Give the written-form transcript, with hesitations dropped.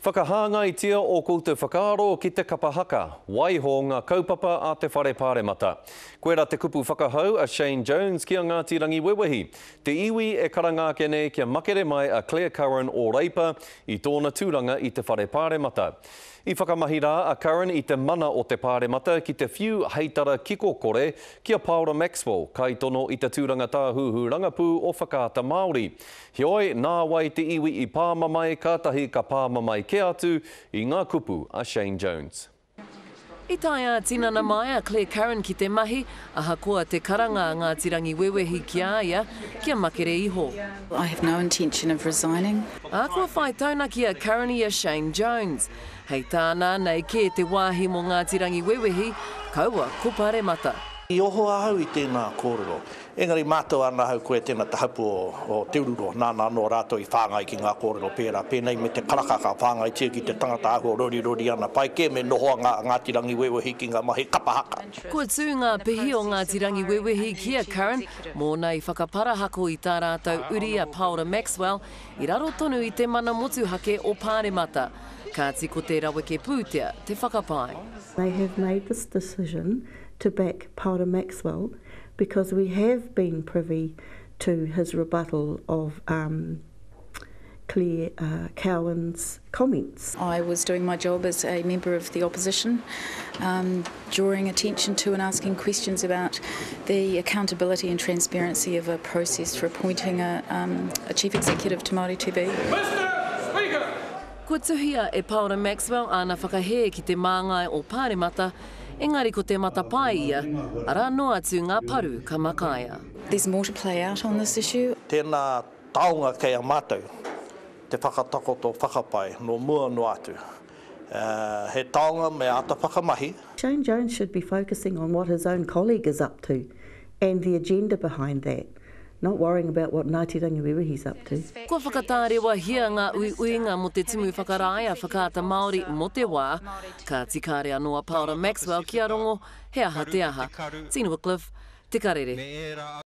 Whakahāngaitia ō koutou whakaaro ki te kapa haka, waiho ngā kaupapa a te Whare Pāremata. Koirā te kupu whakahau a Shane Jones ki a Ngāti Rangiwewehi, te iwi e karanga ake nei kia makere mai a Claire Curran o Reipa i tōna tūranga i te Whare Pāremata. I whakamahi rā a Curran i te mana o te Pāremata ki te whiu heitara kiko kore ki a Paora Maxwell, kaitono i te tūranga tāhuhu rangapū o Whakaata Māori. Heoi, nāwai te iwi i pāmamae kātahi ka pāmamae kē atu i ngā kupu a Shane Jones. I tae ā-tinana mai a Claire Curran ki te mahi, ahakoa te karanga a Ngāti Rangiwewehi ki a ia, kia makere iho. I have no intention of resigning. Ā, kua whai taunaki a Curran i a Shane Jones. Hei tāna, nei kē te wāhi mō Ngāti Rangiwewehi, kaua ko Paremata. I oho ahau i tēnā kōrero. Engari mātau ana ahau koe tēnā te hapu o Te Ururoa, nāna anō rātou i whāngai ki ngā kōrero pērā, pēnei me te karaka ka whāngaitia ki te tangata āhua rorirori ana, pai kē me noho a Ngāti Rangiwewehi ki ngā mahi kapa haka. Kua tū ngā pihi o Ngāti Rangiwewehi ki a Curran, mōna i whakaparahako i tā rātou uri a Paora Maxwell i raro tonu i te mana motuhake o Pāremata. Kāti ko te raweke pūtea te whakapae. They have made this decision to back Paora Maxwell because we have been privy to his rebuttal of um, Claire uh, Cowan's comments. I was doing my job as a member of the opposition, um, drawing attention to and asking questions about the accountability and transparency of a process for appointing a, um, a chief executive to Māori TV. Mr Speaker! Kua tuhia e Paora Maxwell āna whakahē ki te māngai o Pāremata Engari ko te matapae ia, arā noa atu ngā paru ka makaia. There's more to play out on this issue. Tēnā taonga kei a mātou te whakatakoto whakapae nō mua noa atu. He taonga me āta whakamahi. Shane Jones should be focusing on what his own colleague is up to and the agenda behind that. Not worrying about what Ngāti Rangiwewehi's up to. Kua whakatārewahia ngā uiuinga mō te Tumu Whakarae a Whakaata Māori mō te wā, kāti kāre anō a Paora Maxwell ki a rongo he aha te aha. Tina Wickliffe, Te Karere.